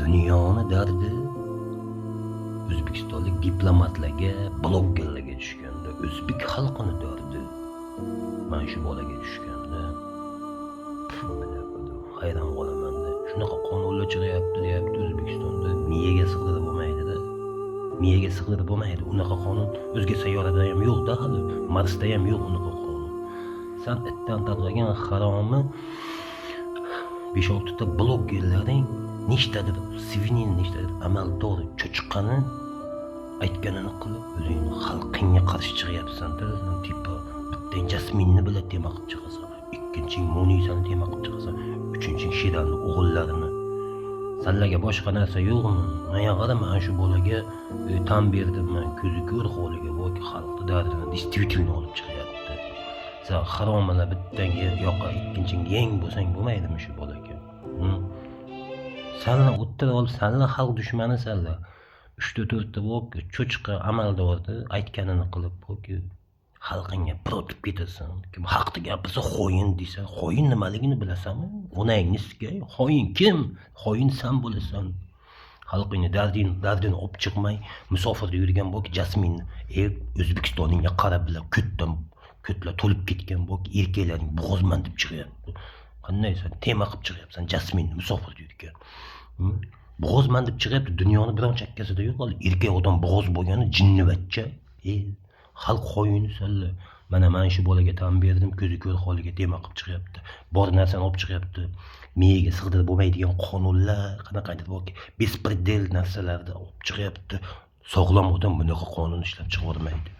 Dunyoni dardi o'zbekistonlik diplomatlarga, bloggerlarga tushganda, o'zbek xalqini dardi mana shu bolaga tushganda, hayron qolamanda. Shunaqa qonunlar chiqyapti deyapti O'zbekistonda, miyaga sig'dirib bo'lmaydida, miyaga sig'dirib bo'lmaydi. Unaqa qonun o'zga sayyorada ham yo'qda, hali Marsda ham yo'q unaqa qonun. San itdan tarqagan haromi 5-6 ta bloggerlaring, nechtadir свинина, nechtadir amaldor cho'chqani aytganini qilib, o'zingni xalqingga qarshi chiqyapsanda. Типа bittang Jasminni bilan тема qilib chiqasan, ikkinching Munisani тема qilib chiqasan, uchinching Sheralini o'g'illarini. Sanlarga boshqa narsa yo'qmi? Manga qara, mana shu bolaga tan berdim man, ko'zi ko'r holiga borki, xalqni dardini действительно olib chiqyapti. San haromilar bittang yoqa, ikkinching yeng bo'lsang bo'lmaydimi shu bolaga? Sanlar o'tirib olib, sanlar xalq dushmanisanlar. Uchta to'rtta borki cho'chqa amaldorni aytganini qilib borki, xalqingga pirotib ketasan. Kim haqni gapirsa, xoin deysan. Xoin nimaligini bilasanmi, onangni sikay? Xoin kim? Xoin san bo'lasan. Xalqingni dardini olib chiqmay, musofirda yurgan borki Jasminni, O'zbekistoningga qarab bilan ko'tdan ko'tlar to'lib ketgan borki erkaklarning bo'g'ozman deb chiqyapti. Qanday san тема qilib chiqyapsan Jasminni musofirda yurgan? Bo'g'ozman deb chiqyapti. Dunyoni biron chakkasida yo'q hali erkak odam bo'g'oz bo'lgani, jinnivachcha. Xalq xoini sanlar. Mana shu bolaga tan berdim, ko'zi ko'r holiga тема qilib chiqyapti, bor narsani olib chiqyapti. Miyaga sig'dirib bo'lmaydigan qonunlar, qanaqadir borki беспредел narsalarni olib chiqyapti. Sog'lom odam bunaqa qonun ishlab chiqarmaydi.